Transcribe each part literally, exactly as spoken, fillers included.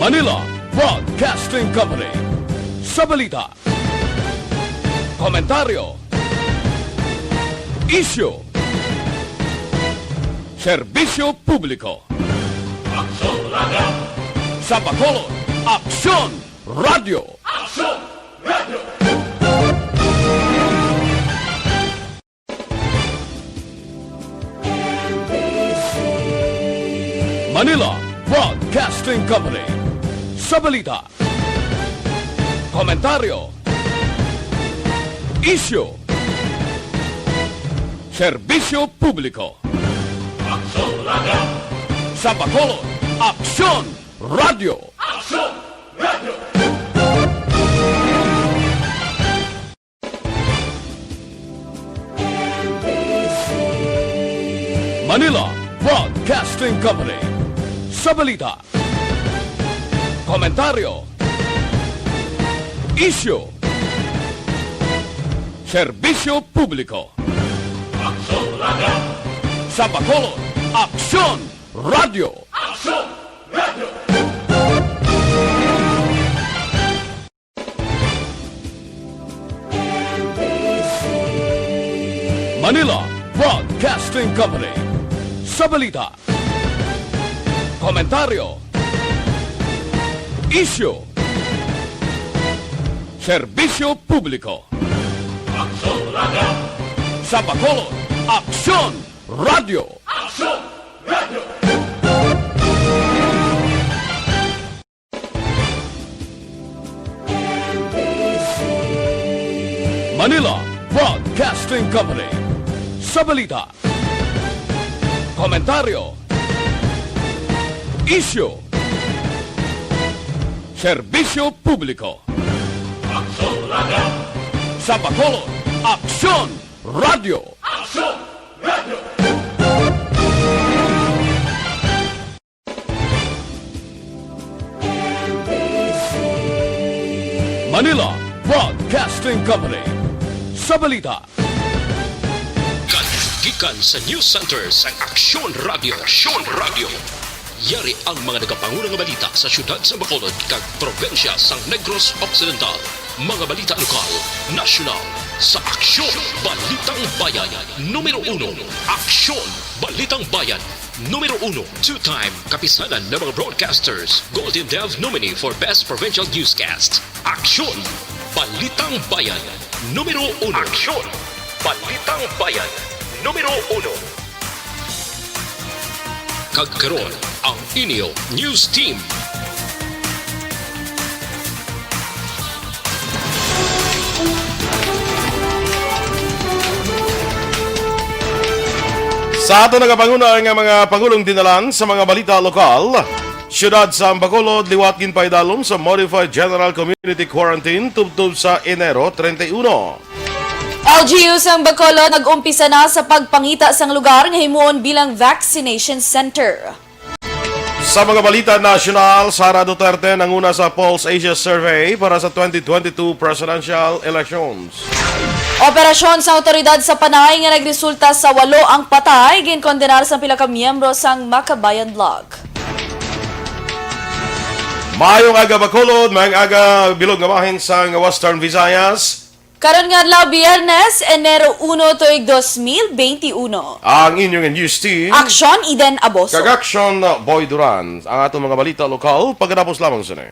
Manila Broadcasting Company. Sa balita, komentaryo, isyu, serbisyo publiko. Aksyon Radio! Sa Bacolod, Aksyon Radio! Aksyon Radio! Manila Broadcasting Company. Sa balita, komentaryo, isyu, serbisyo publiko. Aksyon Radio! Sa Bacolod, Aksyon Radio! Aksyon Radio! Manila Broadcasting Company. Sa balita, komentaryo, isyu, serbisyo publiko. Aksyon Radio! Sa Bacolod, Aksyon Radio! Aksyon Radio! Manila Broadcasting Company. Sa balita, komentaryo, isyu, serbisyo publiko. Aksyon Radio! Sa Bacolod, Aksyon Radio! Aksyon Radio! Manila Broadcasting Company. Sa balita, komentaryo, isyu, serbisyo publiko. Aksyon Radio! Sa Bacolod, Aksyon Radio! Aksyon Radio! Manila Broadcasting Company. Sa balita, gikan sa News Center sang Aksyon Radio. Aksyon Radio. Yari ang mga nagapanguna nga balita sa siyudad sa Bacolod kag probinsya sang Negros Occidental. Mga balita lokal, nasyonal, sa Aksyon Balitang Bayan. Numero uno, Aksyon Balitang Bayan. Numero uno, two-time Kapisanan ng mga Broadcasters Golden Dove nominee for Best Provincial Newscast. Aksyon! Balitang Bayan, numero uno. Aksyon! Balitang Bayan, numero uno. Kag karon, ang inyo news team. Sa aton nagapanguna nga mga pangulong dinalan sa mga balita lokal, siyudad sa Bacolod liwat ginpaidalom sa Modified General Community Quarantine tubtob sa Enero treinta y uno. L G U sang Bacolod nag-umpisa na sa pagpangita sang lugar nga himuon bilang vaccination center. Sa mga balita nasyonal, Sara Duterte nanguna sa Pulse Asia Survey para sa twenty twenty-two presidential elections. Operasyon sa awtoridad sa Panay nga nagresulta sa walo ang patay, ginkondenar sang pila ka miyembro sang Makabayan Bloc. Maayong aga, Bacolod, maayong aga, bilog nga bahin sang Western Visayas. Karon nga adlaw, Biyernes, Enero uno, tuig dos mil beinti uno. Ang inyong news team, Aksyon, Eden Aboso. Kag Aksyon, Boy Duran. Ang atong mga balita lokal, pagkatapos lamang sini.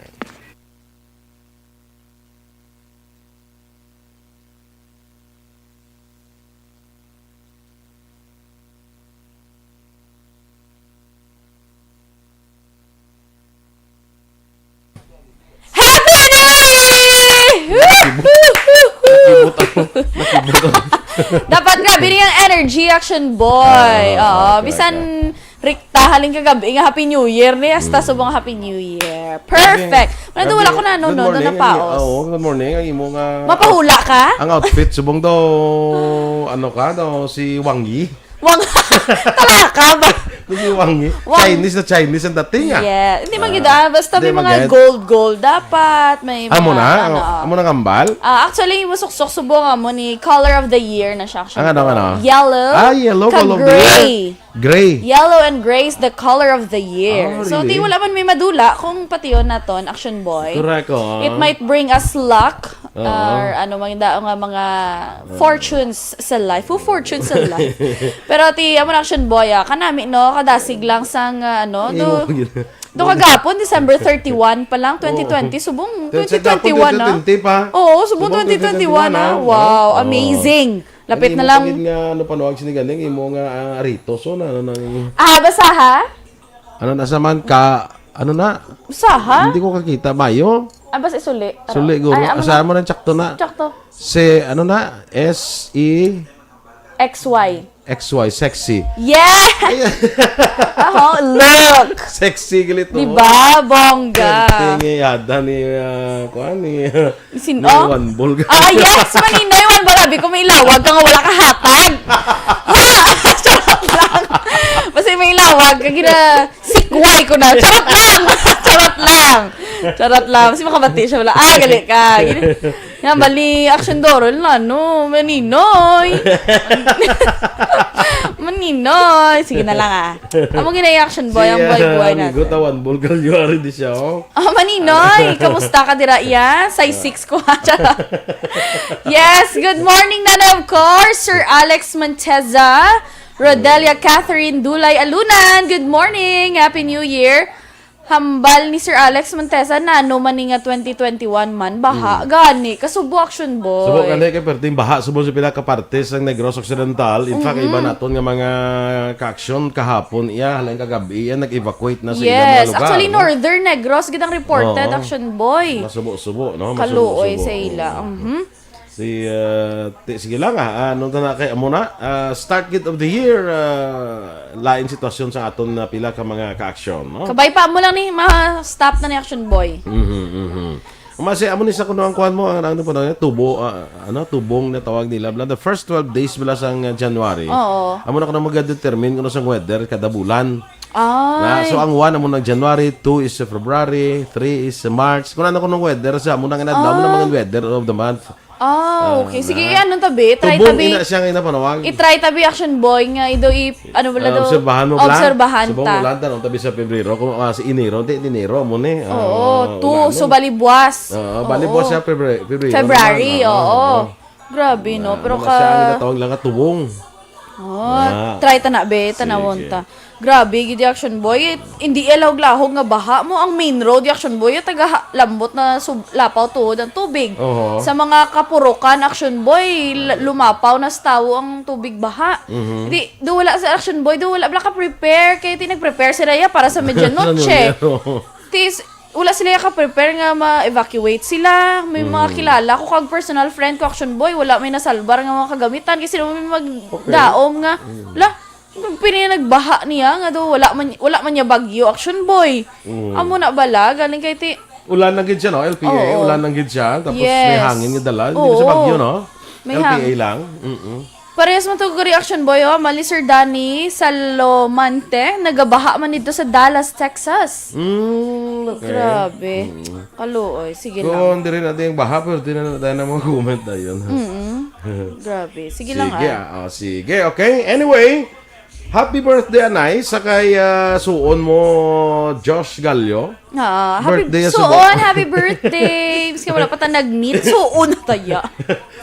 Happy New Year! Nakibot ako. Nakibot ako. Dapat grabe ni ang energy, Action Boy. Ah, Oo, okay, bisan okay. Rikta halin kagabi nga Happy New Year ni, hasta Mm. subong Happy New Year. Perfect. Grabe. Wala daw, wala ko na, no, Good no, no, morning. Napaos. Ang, oo, good morning. Ang imo nga Mapahula ka? Ang outfit, subong daw, ano ka, daw, si Wang Yi. Wang, talaka ba? Hindi, wangi. Wang- Chinese na Chinese ang dating, ah. Yeah. Hindi man Ah, gid, ah. Basta hindi may man mga gid. Gold, gold. Dapat may Amo mga, na? ano, Amo, ah. amo na kambal? Ah, actually, masuksok subong amo ni color of the year na siya, actually. Ang ano, ano? Yellow Ah, yellow, kag color of the year. Gray. Gray. Yellow and gray is the color of the year. Ah, So, di really? wala man may madula kung pation naton, Action Boy. Correct, oh. It might bring us luck Oo. or ano, mga, nga mga fortunes sa life. Who fortunes sa life? Pero ti, amo na, Action Boy, ah, kanami, no, kadasig lang sang, ah, ano, Imo do, yun. do kagapon, December thirty-one pa lang, twenty twenty. Oo. Subong Te-, sa gapon, twenty twenty-one na. twenty twenty pa. Oo, subong Subong twenty twenty-one na. twenty twenty-one na. Wow, Oo. amazing. Lapit Ano na imo lang. Pagid nga, ano, panuwag sini ganing imo nga, ah, arito. So, na, ano, nang Ah, basaha? Ano na sa man ka, ano na? Basaha? Hindi ko kakita. Mayo? Ah, basta isuli. Tara. Suli, guro. Ay, amo Asa na. mo nang tsakto na? Tsakto. Si, ano na? S E X Y. X Y, sexy. Yeah! Ay, Aho, look! Sexy, galit Di mo. ba? Bongga. Swerte nga yada ni, ah, kuan, ni, Sin-, ni oh? Juan Bol. Ah, yes, maninoy, Juan Bol. Abi ko, may ilawag ka nga wala ka hatag. Ha? Charot lang. Basta may ilawag ka, gina-, sikway ko na. Charot lang. Charot lang. Charot lang. Kasi makabati siya, wala. Ah, gali ka. Gina-, nga, bali, action Doron na, no? Maninoy. Maninoy. Sige na lang, ah. Amo gina action boy, Si, ang buhay-buhay ah, amigo, natin. Tawan Bulgar, you are di siya, oh. Ah, Maninoy, kamusta ka dira iya? Size six ko, ha? Charot. Yes, good morning, Nana, of course, Sir Alex Monteza, Rodelia Catherine Dulay Alunan, good morning, Happy New Year. Hambal ni Sir Alex Monteza, nano man ni nga twenty twenty-one man, baha, Mm. gani, kasubo action boy. Subo gani kay perting baha, subo sa pila ka parte sa Negros Occidental. In fact, Mhm. iba naton nga mga ka-action kahapon, iya, halin kagabi, iya, nag-evacuate na sa ilang mga Yes, lugar, actually, no? Northern Negros, gid ang reported, Oo. action boy. Masubo-subo, no? Kaluoy Masubo-subo. sa ila, Oo. mhm. Si, uh, ti-, sige lang, ah, ano na na kay, amo na, ah, start gid of the year, ah, lain sitwasyon sa aton na pila ka mga ka-action, no? Kabay pa mo lang ni, ma-stop na ni action boy. Mhm, mhm. Masi, amo ni sa kuno ang kuan mo, ang, ang, ano po na, tubo, ah, ano, tubong na tawag nila. Bala, the first twelve days bala sang, ah, January. Oo. Amo na kuno mag-determine kuno sang weather kada bulan. Ay. Na, so, ang one amo nang January, two is February, three is March. Kung ano kuno weather, sa amo na nga adlaw, amo na Ah. mga weather of the month. Ah, Ah, okay. Sige, na. ano tabi? Try Tubong tabi. ina siya nga inapanawag. I-try tabi action boy nga ido i-, ano bala Ah, do? obserbahan mo, bala. Obserbahan Subong ta. mo, bala, tanong tabi sa Pebrero, kung, ah, sa Enero, di, Enero mo ni. Oo, Ah, two, wala so mo. bali buwas. Oo, bali Oo. buwas siya, Pebre-, Pebrero February, naman. Oo, oo. oo. Grabe, no? Ah, Pero ano ka siya, ang ginatawag lang nga tubong. Oh, Ah. try ta na, be. Tanawon Sige. ta. Grabe, gid, action boy. Hindi alawag-lahog nga baha mo ang main road, action boy. Taga ha-, lambot na sub-, lapaw tuhod ang tubig. Oho. Sa mga kapurukan, action boy, l-, lumapaw na sa tawo ang tubig baha. Mhm. Di, do wala sa action boy, do wala bala ka-prepare. Kaya ti nag-prepare sila ya para sa medianoche. Ano yan? Tis, wala sila ka-prepare nga ma-evacuate sila. May mga Mm. kilala ko kag personal friend ko, action boy, wala may nasalbar nga mga kagamitan kasi may Okay. magdaom nga, Mm. la, pini nagbaha niya nga do, wala man, wala man niya bagyo, action boy. Mm. Amo na bala, galing kay ti- Ulan lang gid siya, no? L P A, Oo. ulan lang gid siya. Tapos may Yes. hangin nga dala. Hindi siya Oo. bagyo, no? May L P A hang- lang. Mm-mm. Parehas man to, reaction boy, oh. Mali, Sir Danny Salomante, nagabaha man dito sa Dallas, Texas. Mm, okay. Grabe. Mm. Kaluoy. Sige lang. Kung diri natin yung baha, pero di na tayo na mga comment na yun. Mm-mm. Grabe. Sige lang, Sige, ah. ah, oh, sige. Okay. Anyway, happy birthday, Anay, sa kay, ah, suon mo, Josh Gallo. Ah, happy Birthday, suon, subo. happy birthday. Miski wala pa ta nag-meet, suon na taya.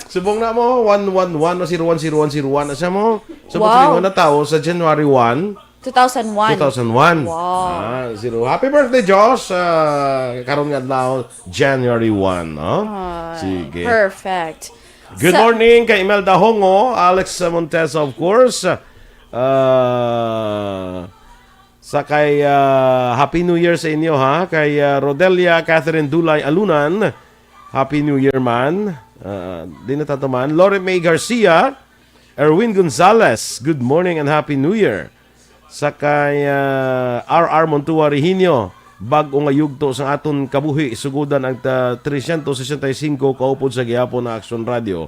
Subong na mo, one one one, zero one zero one zero one na siya mo. Subong Wow. sa na tao sa January one, Two thousand one. two thousand one. Wow. Ah, zero. Happy birthday, Josh. Ah, karon nga adlaw, January one, no? Ah, Sige. Perfect. Good Sa- morning kay Imelda Hongo, Alex Montesa, of course. Ah, sa kay, ah, Happy New Year sa inyo, ha? Kay, ah, Rodelia Catherine Dulay Alunan, Happy New Year, man. Ah, di na tato, man. Lori May Garcia, Erwin Gonzalez, good morning and Happy New Year. Sa kay, ah, R R Montua Rehinio, bag-o nga yugto sa aton kabuhi, sugudan ang ta-, trescientos sesenta y cinco kaupod sa gihapon na Aksyon Radio.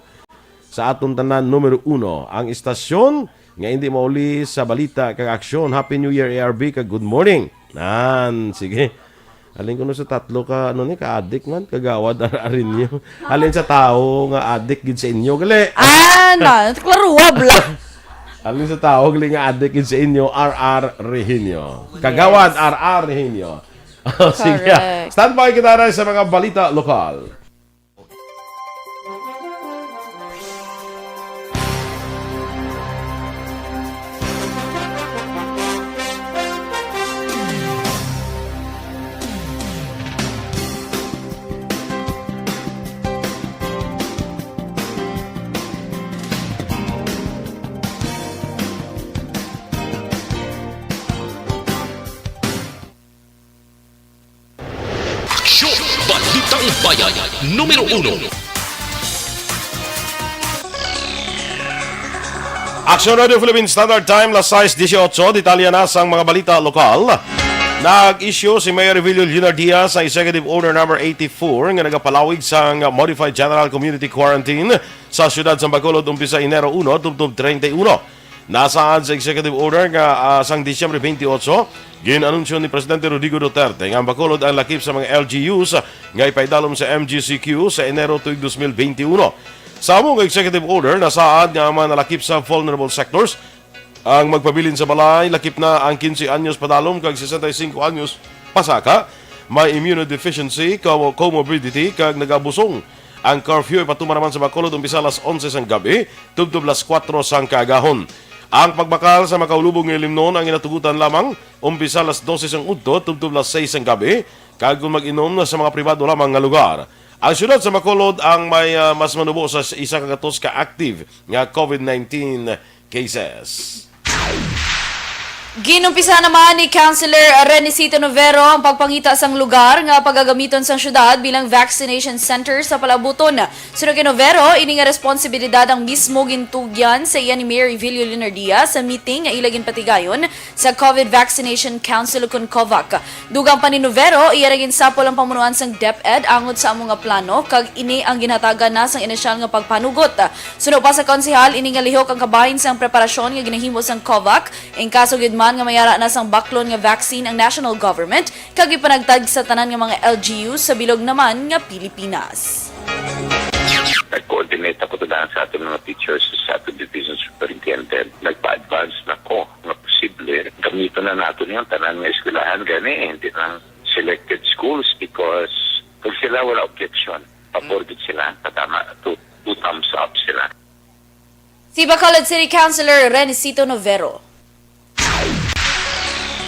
Sa aton tanan, numero uno, ang istasyon nga hindi mauli sa balita kag aksyon. Happy New Year, A R B, kag good morning. Nan, sige. Alin kuno sa tatlo ka, ano ni, ka-adik man, Kagawad R R Henyo. Alin sa tawo nga adik gid sa inyo, gali? Ah, na, klaro, wabla. Alin sa tawo, gali, nga adik gid sa inyo, R R Rehenyo. Kagawad R R Rehenyo. Oh, sige. Correct. Standby kita na sa mga balita lokal. Aksyon! Balitang Bayan, numero uno. Aksyon Radio Philippine Standard Time, las sais dieciocho. Detalye na sang mga balita lokal. Nag-issue si Mayor Revilio Leonardia sa Executive Order number eighty-four nga nagapalawig sang Modified General Community Quarantine sa siyudad sang Bacolod umpisa Enero uno tubtob treinta y uno. Nasaad sa executive order nga, ah, sang Disyembre twenty-eight, gin-anunsyo ni Presidente Rodrigo Duterte nga ang Bacolod ang lakip sa mga L G Us nga ipaidalom sa M G C Q sa Enero tuig dos mil benti uno. Sa amo nga executive order, nasaad nga ang mga nalakip sa vulnerable sectors ang magpabilin sa balay, lakip na ang quince anyos padalom kag sesenta y cinco anyos pasaka, may immunodeficiency, co-, comorbidity, kag nagabusong. Ang curfew ipatuman naman sa Bacolod umpisa alas onse sang gabi tubtob alas kuwatro sang kaagahon. Ang pagbakal sa makaulubong nga ilimnon ang ginatugutan lamang umpisa alas dose sang udto tubtob alas sais sang gabi, kag kon mag-inom na sa mga pribado lamang nga lugar. Ang siyudad sa Bacolod ang may, ah, mas manubo sa isa ka gatos ka active nga COVID nineteen cases. Ginumpisa naman ni Councilor Renisito Novero ang pagpangita sang lugar nga pagagamiton sang syudad bilang vaccination center sa palabuton. Suno kay Novero, ini nga responsibilidad ang mismo gintugyan sa iya ni Mayor Evilio Leonardia sa meeting nga ila ginpatigayon sa COVID Vaccination Council ukon COVAC. Dugang pa ni Novero, iya ra ginsapol ang pamunuan sang DepEd angot sa amo nga plano, kag ini ang ginhatagan na sang inisyal nga pagpanugot. Suno pa sa konsehal, ini nga lihok ang kabahin sang preparasyon nga ginahimo sang COVAC, in kaso gid man nga mayara na sang baklon nga vaccine ang national government, kag ipanagtag sa tanan nga mga L G U sa bilog naman nga Pilipinas. Nag-coordinate ako to sa aton mga teachers, sa aton division superintendent. Nagpa-advance na ko nga posible gamiton na nato niya ang tanan nga eskwelahan gani, eh, hindi lang selected schools because kung sila wala objection, pabor gid sila, patama, two, two thumbs up sila. Si Bacolod City Councilor Renisito Novero.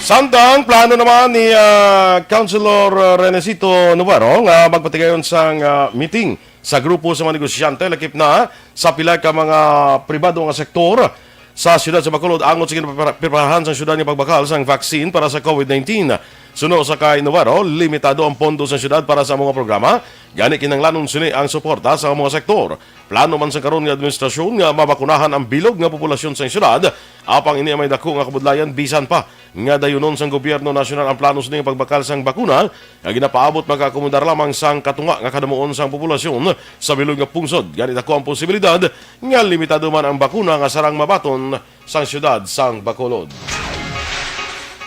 Samtang plano naman ni, ah, Councilor, ah, Renesito Novero nga magpatigayon sang, ah, meeting sa grupo sa mga negosyante lakip na sa pila ka mga pribado nga sektor sa siyudad sa Bacolod angot sa ginpreparahan sang siyudad nga pagbakal sang vaccine para sa COVID nineteen. Suno sa kay Novero, limitado ang pondo sa siyudad para sa mga programa, gani kinahanglanon sini ang suporta sa mga sektor. Plano man sa karon nga administrasyon nga mabakunahan ang bilog nga populasyon sa siyudad, apang ini ang may dako nga kabudlayan bisan pa nga dayunon sang gobyerno nasyonal ang plano sini nga pagbakal sang bakuna nga ginapaabot makaakomodar lamang sang katunga nga kadamuon sang populasyon sa bilog nga pungsod. Gani dako ang posibilidad nga limitado man ang bakuna nga sarang mabaton sang siyudad sang Bacolod.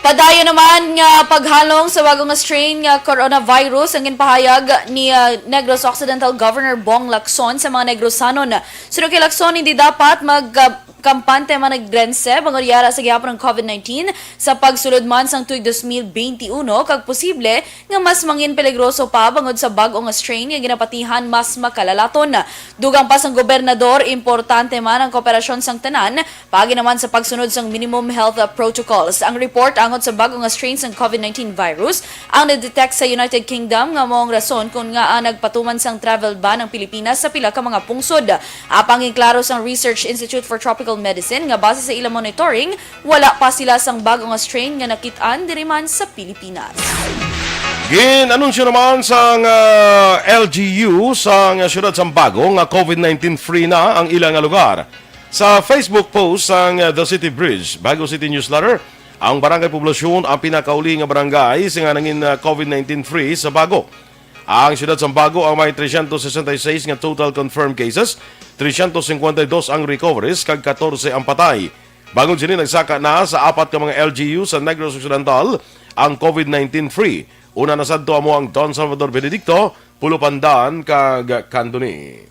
Padayon naman nga paghalong sa bago nga strain nga coronavirus ang ginpahayag ni, ah, Negros Occidental Governor Bong Lacson sa mga Negrosanon. Suno kay Lacson, hindi dapat mag, ah, kampante man nagrense bangod yara sa gihapon ang COVID nineteen sa pagsulod man sang tuig dos mil benti uno, kag posible nga mas mangin peligroso pa bangod sa bag-o nga strain nga ginapatihan mas makalalaton. Dugang pa sang gobernador, importante man ang kooperasyon sang tanan, paagi naman sa pagsunod sang minimum health protocols. Ang report angot sa bag-o nga strain sang COVID nineteen virus ang na-detect sa United Kingdom nga mao ang rason kon ngaa nagpatuman sang travel ban ang Pilipinas sa pila ka mga pungsod. Apang ginklaro sang Research Institute for Tropical Medicine nga base sa ila monitoring, wala pa sila sang bag-o nga strain nga nakit-an diri man sa Pilipinas. Gin-anunsyo naman sang, ah, L G U sang siyudad sang Bago nga COVID nineteen free na ang ila nga lugar. Sa Facebook post sang, ah, The City Bridge, Bago City Newsletter, ang Barangay Poblacion ang pinakauli nga barangay sa nga nangin, ah, COVID nineteen free sa Bago. Ang siyudad sang Bago ang may trescientos sesenta y seis nga total confirmed cases, trescientos cincuenta y dos ang recoveries, kag katorse ang patay. Bangod sini, nagsaka na sa apat ka mga L G U sa Negros Occidental ang COVID nineteen free. Una na sadto amo ang Don Salvador Benedicto, Pulupandaan kag Candoni.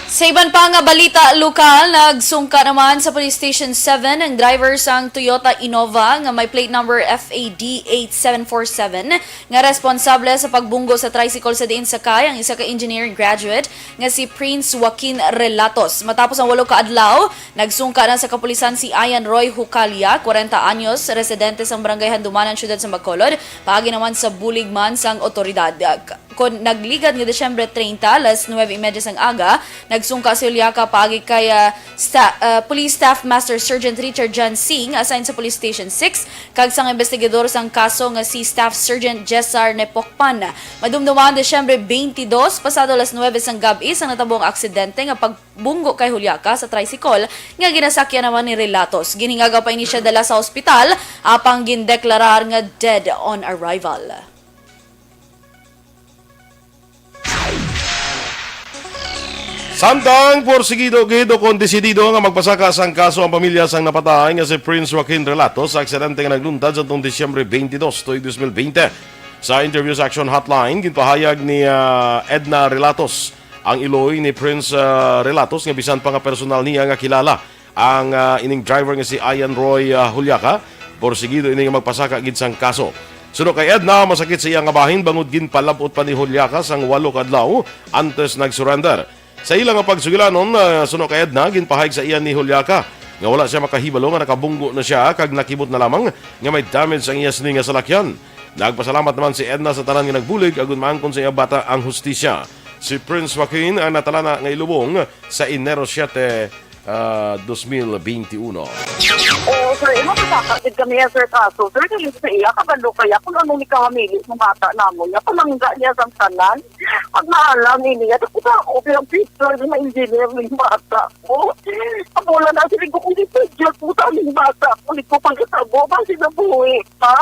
Sa iban pa nga balita lokal, nagsungka naman sa Police Station seven ang driver sang Toyota Innova nga may plate number F A D eight seven four seven nga responsable sa pagbunggo sa tricycle sa diin sakay ang isa ka engineering graduate nga si Prince Joaquin Relatos. Matapos ang walo ka adlaw, nagsungka na sa kapulisan si Ian Roy Hucalia, kwarenta anyos, residente sang Barangay Handumanan, Siyudad sa Bacolod, paagi naman sa bulig man sang otoridad. Kon nagligad nga Disyembre treinta, alas nuwebe y media sang aga, nagsungka si Juliaca paagi kay, ah, sta-, ah, Police Staff Master Sergeant Richard John Singh, assigned sa Police Station six, kag sang investigador sang kaso nga si Staff Sergeant Jessar Nepokpan. Madumduman, Disyembre twenty-two, pasado alas nuwebe sang gab-i, sang natabo ang aksidente nga pagbunggo kay Juliaca sa tricycle nga ginasakyan naman ni Relatos. Ginhingaga pa ini siya dala sa ospital, apang gindeklarar nga dead on arrival. Samtang porsigido gid o kon desidido nga magpasaka sang kaso ang pamilya sang napatay nga si Prince Joaquin Relatos sa aksidente nga nagluntad sa tong Disyembre twenty-two, tuig dos mil bente. Sa interview sa Action Hotline, ginpahayag ni, ah, Edna Relatos, ang iloy ni Prince, ah, Relatos, nga bisan pa nga personal niya nga kilala ang, ah, ining driver nga si Ian Roy, ah, Juliaca, porsigido ini nga magpasaka gid sang kaso. Suno kay Edna, masakit sa iya nga bahin bangod ginpalab-ot pa ni Juliaca sang walo ka adlaw antes nag-surrender. Sa ila nga pagsugilanon, ah, suno kay Edna, ginpahayag sa iya ni Juliaca nga wala siya makahibalo nga nakabunggo na siya kag nakibot na lamang nga may damage ang iya sini nga salakyan. Nagpasalamat naman si Edna sa tanan nga nagbulig agud maangkon sa iya bata ang hustisya. Si Prince Joaquin ang natalana nga ilubong sa Enero siete, ah, dos mil bente uno. Oo, sir. Imo, pasaka gid kami, sir, kaso, sir, dili sa iya, kabalo kaya kung ano ni kahamili sa bata namon, nga palangga niya sang tanan. Pag maalam ini, nga ako, ako, pero ang picture, nga ma-engineer ng bata ko. Ako lang na, sila ko, kung di picture, puta, ng bata ko, di ko pagkatabo, ba, sila buhi pa?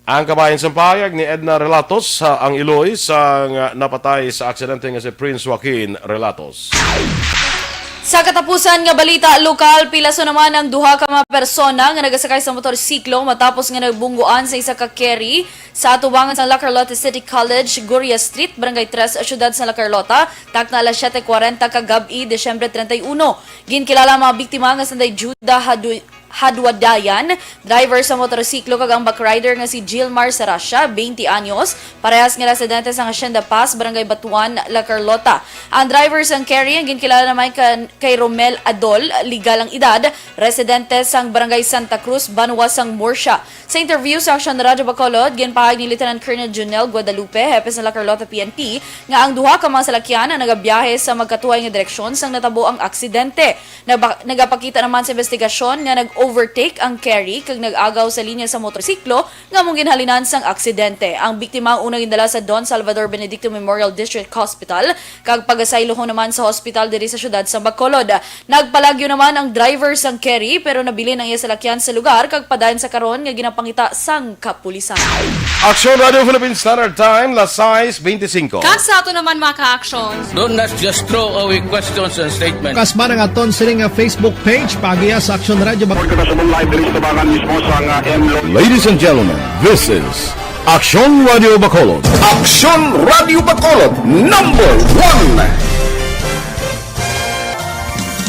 Ang kabahin sang pahayag ni Edna Relatos, ah, ang iloy sang, ah, napatay sa aksidente nga si Prince Joaquin Relatos. Sa katapusan nga balita lokal, pilaso naman ang duha ka mga persona nga nagasakay sa motorsiklo matapos nga nagbungguan sa isa ka carry sa atubangan sa La Carlota City College, Guria Street, Barangay Tres, Siyudad sa La Carlota, takna alas siete kwarenta kagab-i, Disyembre treinta y uno. Ginkilala ang mga biktima nga sanday Judah Hadu-, Hadwadayan, driver sa motorsiklo, kag ang backrider nga si Gilmar Sarasya, twenty anyos, parehas nga residente sa Hacienda Paz, Barangay Batuan, La Carlota. Ang driver sang carry ang ginkilala naman kan-, kay Romel Adol, legal ang edad, residente sang Barangay Santa Cruz, banwa sang Murcia. Sa interview sa Aksyon Radyo Bacolod, ginpahayag ni Lieutenant Colonel Junel Guadalupe, hepe sa La Carlota P N P, nga ang duha ka mga salakyan ang nagabiyahe sa magkatuhay nga direksyon sang natabo ang aksidente. Naba-, nagapakita naman sa investigasyon nga nag-overtake ang carry kag nag-agaw sa linya sa motorsiklo nga among ginhalinan sang aksidente. Ang biktima ang una gindala sa Don Salvador Benedicto Memorial District Hospital kag pagasayloho naman sa hospital diri sa siyudad sa Bacolod. Nagpalagyo naman ang driver sang carry, pero nabilin ang iya salakyan sa lugar kag padayon sa karon nga ginapangita sang kapulisan. Aksyon Radio Philippine Standard Time, las sais bente singko. Kag sa ato naman, mga ka-aksyon. Don't not just throw away questions and statements. Kasman ang aton sini nga Facebook page, paagiha sa Aksyon Radio Bak- Report ko na sa mong live diri sa Tabangan mismo sa nga M Lo- Ladies and gentlemen, this is Aksyon Radio Bacolod. Aksyon Radio Bacolod, number one.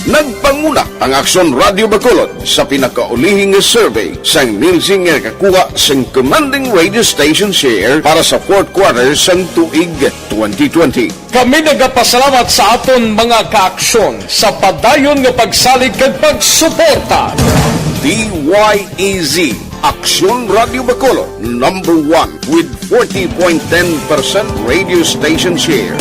Nagpanguna ang Aksyon Radio Bacolod sa pinakaulihi nga survey sang Nielsen nga nakakuha sang commanding radio station share para sa fourth quarter sang tuig twenty twenty. Kami nagapasalamat sa aton mga kaaksyon sa padayon nga pagsalig kag pagsuporta. D Y E Z, Aksyon Radio Bacolod, number one with forty point ten percent radio station share.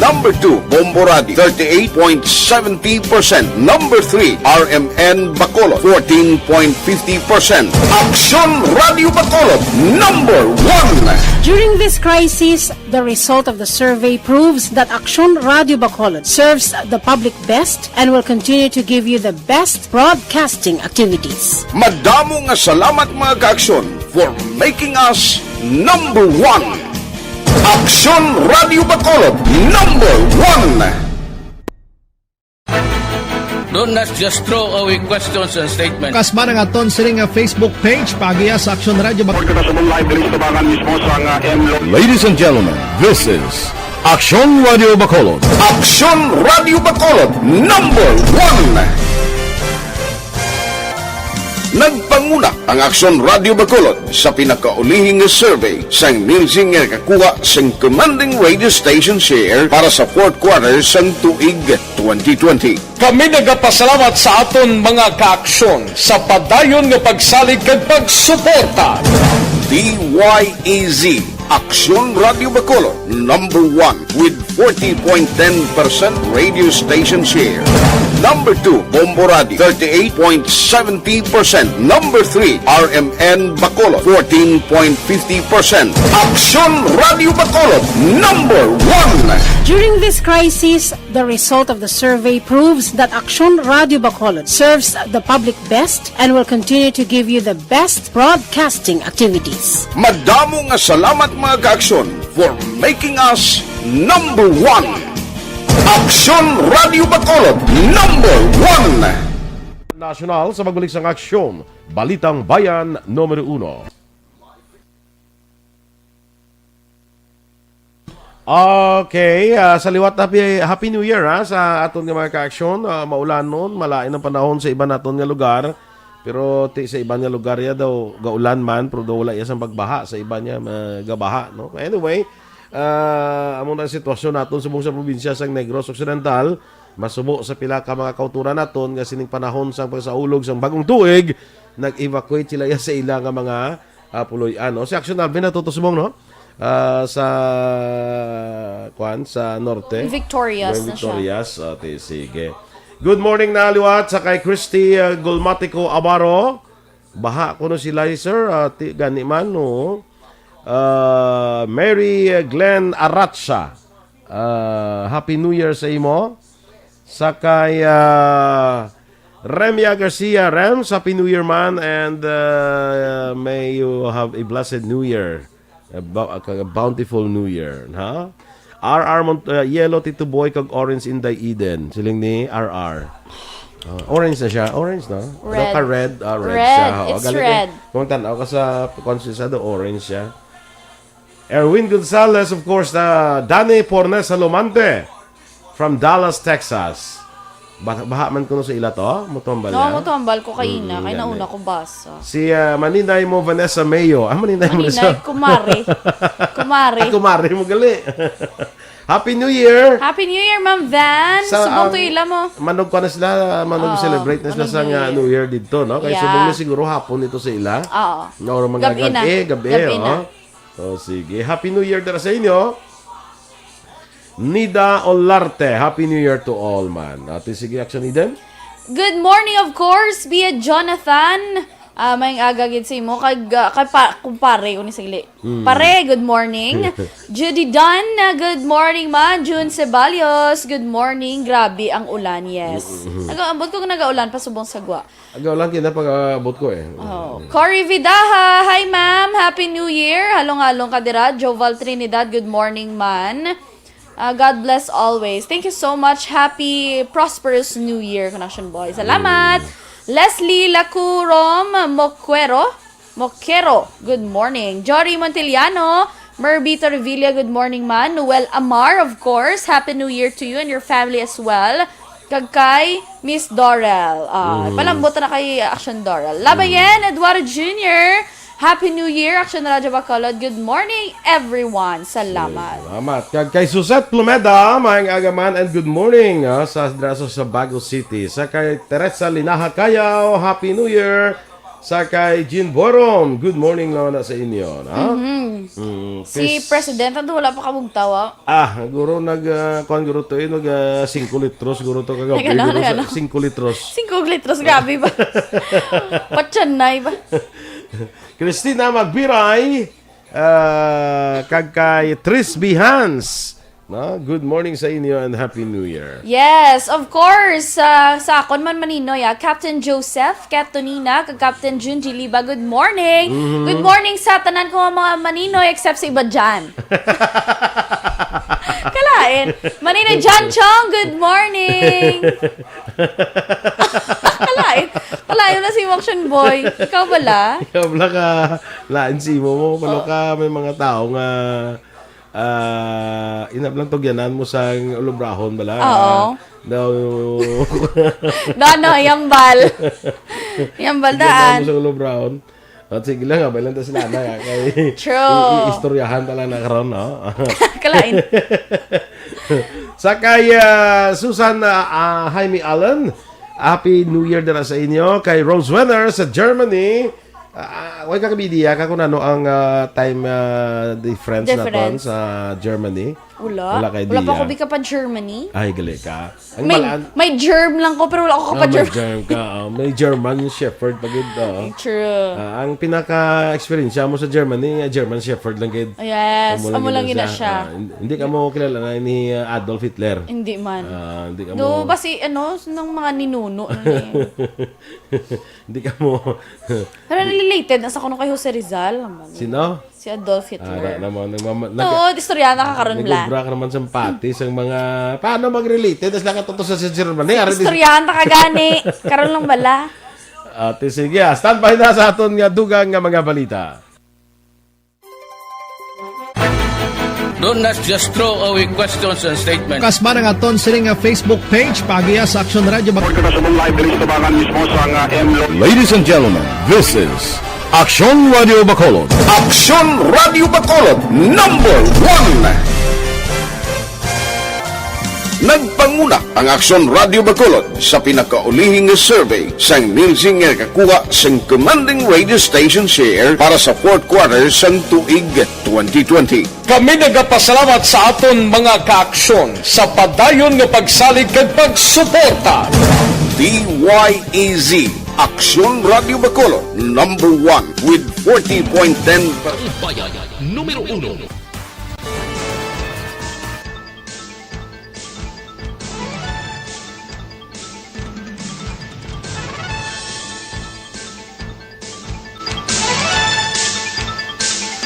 Number two, Bombo Radio, thirty-eight point seventy percent. Number three, R M N Bacolod, fourteen point fifty percent. Aksyon Radio Bacolod, number one. During this crisis, the result of the survey proves that Aksyon Radio Bacolod serves the public best and will continue to give you the best broadcasting activities. Madamo nga salamat, mga kaaksyon, for making us number one. Aksyon Radio Bacolod, number one. Don't not just throw away questions and statements. Kasma ang aton sini nga Facebook page, paagiha sa Aksyon Radio Bacolod. Kita sa live diri sa tabangan mismo sa nga M Lo- Ladies and gentlemen, this is Aksyon Radio Bacolod. Aksyon Radio Bacolod, number one. Nagpanguna ang Aksyon Radio Bacolod sa pinakaulihing nga survey sang Nielsen nga nakakuha sang commanding radio station share para sa fourth quarter sang tuig twenty twenty. Kami nagapasalamat sa aton mga kaaksyon sa padayon nga pagsalig kag pagsuporta. D Y E Z, Aksyon Radio Bacolod, number one with forty point ten percent radio station share. Number two, Bombo Radio, thirty-eight point seventy percent. Number three, R M N Bacolod, fourteen point fifty percent. Aksyon Radio Bacolod, number one. During this crisis, the result of the survey proves that Aksyon Radio Bacolod serves the public best and will continue to give you the best broadcasting activities. Madamo nga salamat, mga kaaksyon, for making us number one. Aksyon Radio Bacolod, number one. Nasyonal sa pagbalik sang aksyon, Balitang Bayan, numero uno. Okay, ah, sa liwat, happy, Happy New Year, ha, sa aton nga mga kaaksyon. Ah, maulanon, malain ang panahon sa iban naton nga lugar. Pero ti sa iban nga lugar ya daw gaulan man, pero daw wala ya sang pagbaha sa iban ya, ah, gabaha, no? Anyway, ah, amo na ang sitwasyon naton subong sa probinsya sang Negros Occidental. Masubo sa pila ka mga kautoran naton nga sining panahon sang pagsaulog sang bagong tuig, nag-evacuate sila ya sa ila nga mga, ah, puloy-an, no? Si Action Alvin natutusbong, no? Ah, sa, kwan, sa norte. Victorias May na siya. Victorias. Okay, sige. Good morning na liwat sa kay Christy, ah, Gulmatico Abaro. Baha kuno sila, sir. Ah, ti, gani man, no? Ah, Mary, ah, Glenn Aracha. Ah, Happy New Year sa imo. Sa kay, ah, Remia Garcia, Rems, Happy New Year, man, and, ah, may you have a blessed New Year. A bou-, a ka-, bountiful New Year, ha? R R Mont-, ah, yellow, Tito Boy, kag orange, Inday Eden. Siling ni R R. Ah, orange na siya. Orange, no? Ano Red. Ka red? Ah, red Red. Siya. Oh, It's galing, eh. Red. Kung tanaw ka sa, kung sa, sa orange siya. Erwin Gonzalez, of course, na Danny Pornes Salomante from Dallas, Texas. Ba-, baha man kuno sa ila to? Mutumbal No, yan? Mutumbal ko kaina, Mm, kay yan nauna eh. Ko basa. Si, ah, maninay mo, Vanessa Mayo. Ah, maninay mo, Maninay, Vanessa. Kumare. Kumare. Ah, kumare mo, gali. Happy New Year! Happy New Year, Ma'am Van! Sa Subong ang to ila mo. Manog ko na sila, manog Oo, celebrate na sila manog sa New nga Year. New Year dito, no? Kay Yeah. Subong na siguro hapon ito sa ila. Oo. No, or mga Gabi na. Gabi, gabi Gabi na. Oh. Oh, sige. Happy New Year dira sa inyo. Nida Olarte, Happy New Year to all, man. Ate, sige, Action Eden. Good morning, of course, Bia Jonathan. Ah, may aga gid sa imo. Kag, ah, kay pa, kumpare ko ni sagli. Mm. Pare, good morning. Judy Dunn, ah, good morning, man. June Ceballos, good morning. Grabe ang ulan, yes. Mm-hmm. Nagaambot ko nagaulan pa subong sa gwa. Agaw lang kita pag-abot ko eh. Oh. Cory Vidaha, hi ma'am, Happy New Year. Halong-halong ka dira. Joval Trinidad, good morning man. Ah, God bless always. Thank you so much. Happy prosperous New Year, Connection Boy. Salamat. Mm. Leslie Lacurom Moquero, Moquero, good morning. Jory Montiliano, Merbito Revilla, good morning man. Noel Amar, of course, Happy New Year to you and your family as well. Kag kay Miss Dorel. Ah, Mm. Palambot na kay Action Dorel. Labayen, Mm. Eduardo Junior, Happy New Year, Action Radyo Bacolod. Good morning, everyone. Salamat. Salamat. Kag kay Suzette Plumeda, maayong aga man and good morning, ah, sa, dira sa Sebago City. Sa kay Teresa Linaha Cayaw, Happy New Year. Sa kay Jean Borom, good morning naman na sa inyo, no? Mhm. Mm, Si Chris President, ano, wala pa kabugtaw, ah? Ah, guro nag, ah, kuwan, guro to, eh, nag, ah, singko litros, guro to kagabi, Nag-ano, guro sa nag-ano? Singko litros. Singko litros, grabe ba? Patyanay ba? Christina Magbiray, ah, kag kay Tris B. Hans. No? Good morning sa inyo and Happy New Year. Yes, of course. Ah, sa akon man, Maninoy, ah, Captain Joseph, Kat Tonina, kag Captain Jun G. Liba, good morning. Mhm. Good morning sa tanan ko nga mga Maninoy, except sa iba dyan. Kala, Kalain. Manina John Chong, good morning. Kalain. Kalain na si Action Boy. Ikaw bala? Ikaw bala ka lain si imo mo. Palo ka may mga tao nga ah, inablang tugyanan mo sang ulubrahon bala. Oo. No. No, no, yambal. Yambal Tugyanan daan. mo sang ulubrahon. At sige lang, abay lang ta sila na, ah, kay True. i-, i-, istoryahan ta lang na karon, no? Kalain. Sa kay, ah, Susan, ah, ah, Jaime Allen, Happy New Year dira sa inyo. Kay Rose Wenner sa Germany, ah, way ka kabidiya ka kung ano ang, ah, time, ah, difference naton Difference. sa Germany? Wala. Wala kay Wala pa diya. ko bika pa Germany. Ay, gali ka. Ang May, balaan may germ lang ko, pero wala ko Ah, pa may germ. germ ka. Ah, may German Shepherd pa gid, oh. True. Ah, ang pinaka-experience mo sa Germany, ah, German Shepherd lang gid. Yes, Amo lang amo gid lang na yun na siya. siya. Ah, hin-, hindi ka mo kilala na ni, ah, Adolf Hitler. Hindi man. Ah, hindi ka Do, mo basi, ano, ng mga ninuno na ni. Hindi ka mo Pero related na sa kuno kay Jose Rizal naman. Sino? Si Adolf Ah, Hitler. na, na mo, nagmama-, nag- Tuod, istorya na ka karon, bla. nagubra ka naman sa pati sa mga, paano mag-related? Tas lang ka tuto sa Germany, ari di- Istoryahan ta ka gani. Karon lang bala. Ate, sige, ah, standby na sa aton nga dugang nga mga balita. Do not just throw away questions and statements. Kasma ang aton sini nga Facebook page, pagiya sa Aksyon Radio Bak- Report ko na sa mong live diri sa Tubangan mismo sa nga M Lo- Ladies and gentlemen, this is Aksyon Radio Bacolod. Aksyon Radio Bacolod, number one. Nagpanguna ang Aksyon Radio Bacolod sa pinakaulihing nga survey sang Nielsen nga nakakuha sang commanding radio station share para sa fourth quarter sang tuig twenty twenty. Kami nagapasalamat sa aton mga kaaksyon sa padayon nga pagsalig kag pagsuporta. D Y E Z, Aksyon Radio Bacolod, number one with forty point ten. Bayan, numero uno.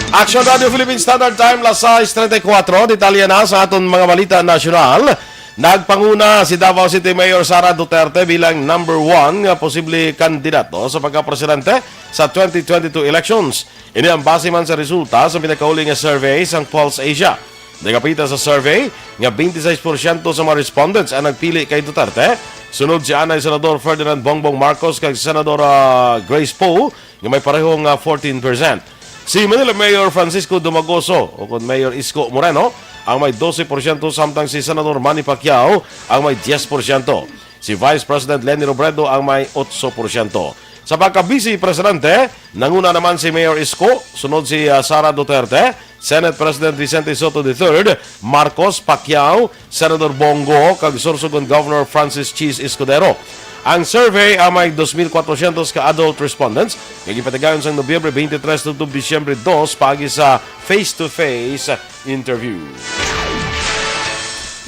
Action Radio Philippine Standard Time, las sais treinta y cuatro. Detalye na sa aton mga balita nasyonal. Nagpanguna si Davao City Mayor Sara Duterte bilang number one nga posible kandidato sa pagkapresidente sa twenty twenty-two elections. Ini ang base man sa resulta sa pinakauli nga survey sang Pulse Asia. Nagapita sa survey nga twenty-six porsyento sa mga respondents ang nagpili kay Duterte, sunod si anay Senador Ferdinand Bongbong Marcos kag Senadora Grace Poe nga may pareho nga fourteen percent. Si Manila Mayor Francisco Dumagoso, o kon Mayor Isko Moreno, ang may dose porsyento, samtang si Senador Manny Pacquiao ang may diyes porsyento. Si Vice President Leni Robredo ang may otso porsyento. Sa pagka-Vice Presidente, nanguna naman si Mayor Isko, sunod si, ah, Sara Duterte, Senate President Vicente Sotto the third, Marcos, Pacquiao, Senador Bongo, kag Sorsogon Governor Francis Chiz Escudero. Ang survey ang may dos mil kwatrosyentos ka adult respondents nga gipatigayon sang Nobyembre twenty-three tubtob Disyembre dos paagi sa face-to-face interview.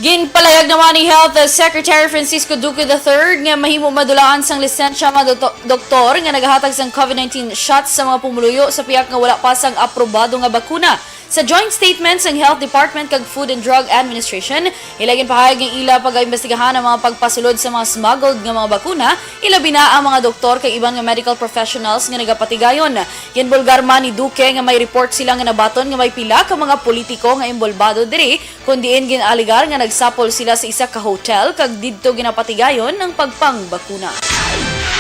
Ginpalayag naman ni Health Secretary Francisco Duque the third nga mahimo madulaan sang lisensya ang mga dokto-, doktor nga nagahatag sang COVID nineteen shots sa mga pumuluyo sa pihak nga wala pa sang aprobado nga bakuna. Sa joint statement sang Health Department kag Food and Drug Administration, ila ginpahayag nga ila pagaimbestigahan ang mga pagpasulod sa mga smuggled nga mga bakuna, ilabi na ang mga doktor kag iban nga medical professionals nga nagapatigayon. Ginbulgar man ni Duque nga may report sila nga nabaton nga may pila ka mga politiko nga imbolbado diri, kon diin gin-alegar nga nagsapol sila sa isa ka hotel kag didto ginapatigayon ang pagpangbakuna.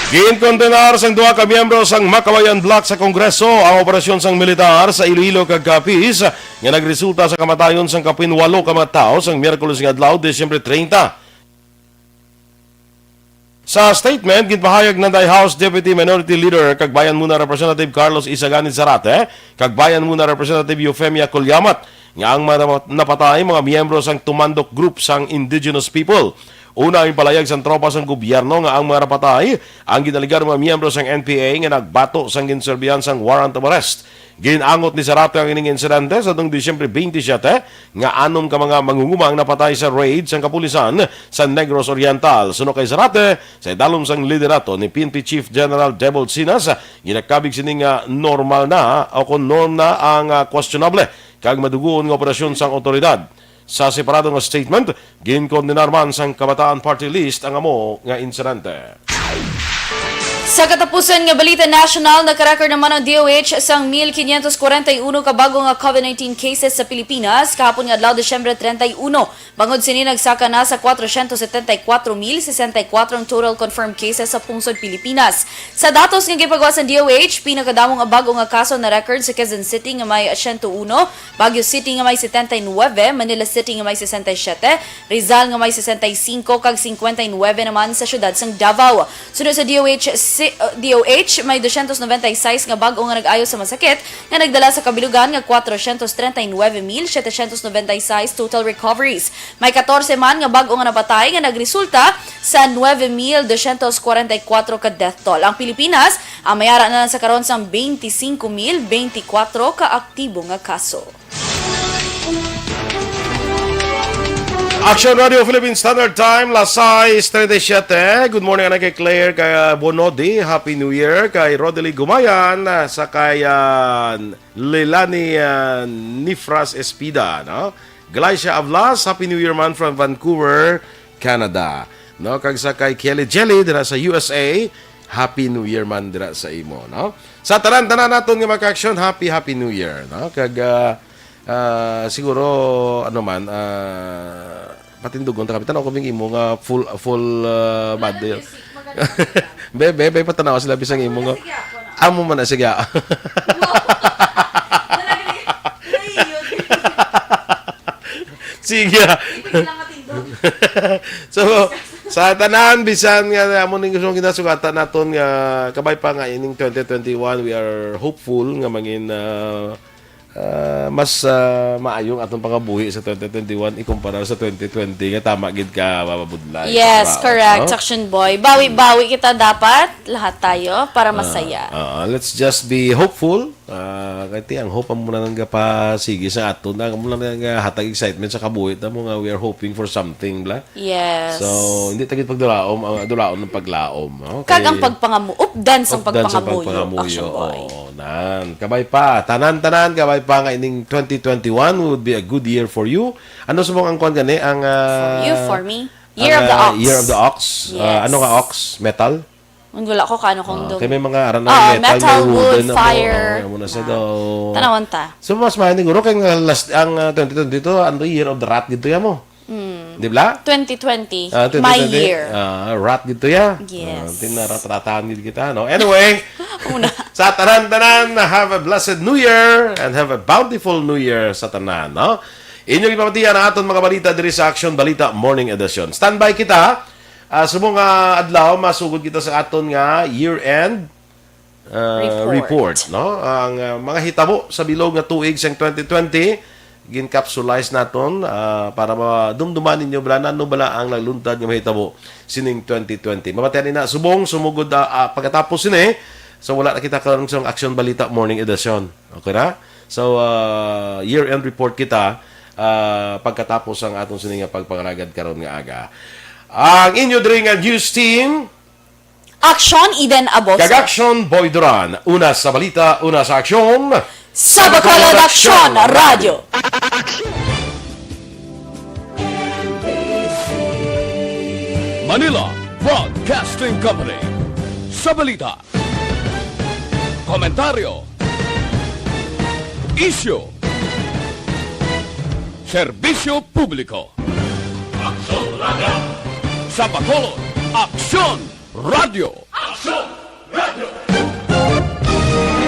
Ginkondenar sang duha ka miyembro sang Makabayan Bloc sa Kongreso ang operasyon sang militar sa Iloilo kag Capiz nga nagresulta sa kamatayon sang kapin walo ka mga tawo sang Miyerkules nga adlaw, Disyembre treinta. Sa statement, ginpahayag nanday House Deputy Minority Leader kag Bayan Muna Representative Carlos Isagani Zarate kag Bayan Muna Representative Eufemia Collamat nga ang mga napatay mga miyembro sang Tumandok Group sang Indigenous People. Una, ang palayag sang tropa sang gobyerno nga ang mga napatay ang ginaligar mga miyembro sang N P A nga nagbato sang ginserbihan sang warrant of arrest. Gin-angot ni Zarate ang ining insidente sa tuong Disyembre twenty-seven nga anom ka mga mangunguma ang napatay sa raid sang kapulisan sa Negros Oriental. Suno kay Zarate, sa idalom sang liderato ni P N P Chief General Debold Sinas, ginakabig sini nga normal na o kon norm na ang, ah, questionable kag madugoon nga operasyon sang awtoridad. Sa separado nga statement, ginkondenar man sang Kabataan Party List ang amo nga insidente. Sa katapusan nga balita nasyonal, nakarecord naman ang D O H sang mil quinientos cuarenta y uno ka bago nga COVID nineteen cases sa Pilipinas kahapon nga adlaw, Disyembre treinta y uno. Bangod sini, nagsaka na sa cuatrocientos setenta y cuatro mil sesenta y cuatro ang total confirmed cases sa pungsod Pilipinas. Sa datos nga gipagawas sang D O H, pinakadamo nga bago nga kaso na record sa Quezon City nga may siyento uno, Baguio City nga may setenta y nuebe, Manila City nga may sesenta y siete, Rizal nga may sesenta y cinco, kag cincuenta y nuebe naman sa siyudad sang Davao. Suno sa D O H, si-, uh, D O H, may dosyentos noventa y sais nga bag-o nga nag-ayo sa masakit, nga nagdala sa kabilugan nga cuatrocientos treinta y nueve mil setecientos noventa y seis total recoveries. May katorse man nga bag-o nga napatay nga nagresulta sa nuebe mil dosyentos kwarenta y kuwatro ka death toll. Ang Pilipinas ang may ara na lang sa karon sang twenty-five mil twenty-four ka aktibo nga kaso. Action Radio Philippine Standard Time, las sais treinta y siete. Good morning, anay kay Claire, kay, ah, Bonodi. Happy New Year. Kay Rodely Gumayan, ah, sa kay, ah, Leilani, ah, Nifras Espida, no? Glycia Avlas, Happy New Year man from Vancouver, Canada. No, kag sa kay Kelly Jelly dira sa U S A, Happy New Year man dira sa imo, no? Sa tanan-tanan naton nga mga ka-action, happy, happy New Year, no? Kag, ah, ah, siguro, ano man, ah, patindugon ta kami. Tanaw ko bing imo nga full, full, ah, body. Be, be, be, patanaw sila bisang imo nga. Amo man na, sige, ah. Sige, ah. So, sa tanan, bisan nga amo ning gusto nga ginasugatan naton nga kabay pa nga ining twenty twenty-one, we are hopeful nga mangin, ah, ah, mas, ah, maayo ang atong pangabuhi sa twenty twenty-one ikumpara sa twenty twenty nga tama gid ka mababudlay. Yes, correct, no? Action Boy. Bawi-bawi kita dapat, lahat tayo, para masaya. Ah, ah, let's just be hopeful. Ah, kay ti ang hope ang muna nang gapasigi sa aton, ang muna nang hatag excitement sa kabuhi ta mo nga we are hoping for something, bla. Yes. So, hindi ta gid pagdulaom, ang dulaon ng paglaom, no? Kag ang pagpangamu-, updan sang pagpangamuyo, Action Boy. Oo, nan. Kabay pa, tanan-tanan, kabay pa nga ining twenty twenty-one would be a good year for you. Ano sa mong ang kwan gani? Ang, ah, for you, for me. Year of the ox. Year of the ox. Yes. Ah, ano nga ox? Metal? Wala ko kaano kung dum- kay may mga aran na metal, metal, wood, wooden, wood. Amo na sa daw. Tanawan ta. So, mas mahal siguro kay nga last, ang, ah, twenty twenty-two, ano, year of the rat gid to ya mo. Mm. Di ba? Twenty twenty, ah, twenty twenty, my year. Ah, rat gid to ya. Yes. Ah, tinarat-ratan gid kita, no? Anyway, sa tanan-tanan, have a blessed New Year and have a bountiful New Year sa tanan, no? Inyong ipamatian ang aton mga balita diri sa Action Balita Morning Edition. Standby kita. Ah, subong nga adlaw, masugod kita sa aton nga year-end, ah, report, no? Ang, ah, mga hitabo sa bilog nga tuig sang twenty twenty, gin-capsulize naton, ah, para madumduman ninyo bala ano bala ang nagluntad nga mahitabo sining twenty twenty. Mabatian nina subong sumugod, ah, ah, pagkatapos sini, so wala na kita karon sa Action Balita Morning Edition. Okay na? So, ah, year-end report kita, ah, pagkatapos ang aton sini nga pagpangalagad karon nga aga. Ang inyo diri nga news team, Action, Eden Aboso. Kag Action, Boy Duran. Una sa balita, una sa aksyon. Sa Bacolod Aksyon Radyo. Manila Broadcasting Company. Sa balita, komentaryo, isyu, serbisyo publiko. Aksyon Radyo. Sa Bacolod, Aksyon Radyo. Aksyon Radyo.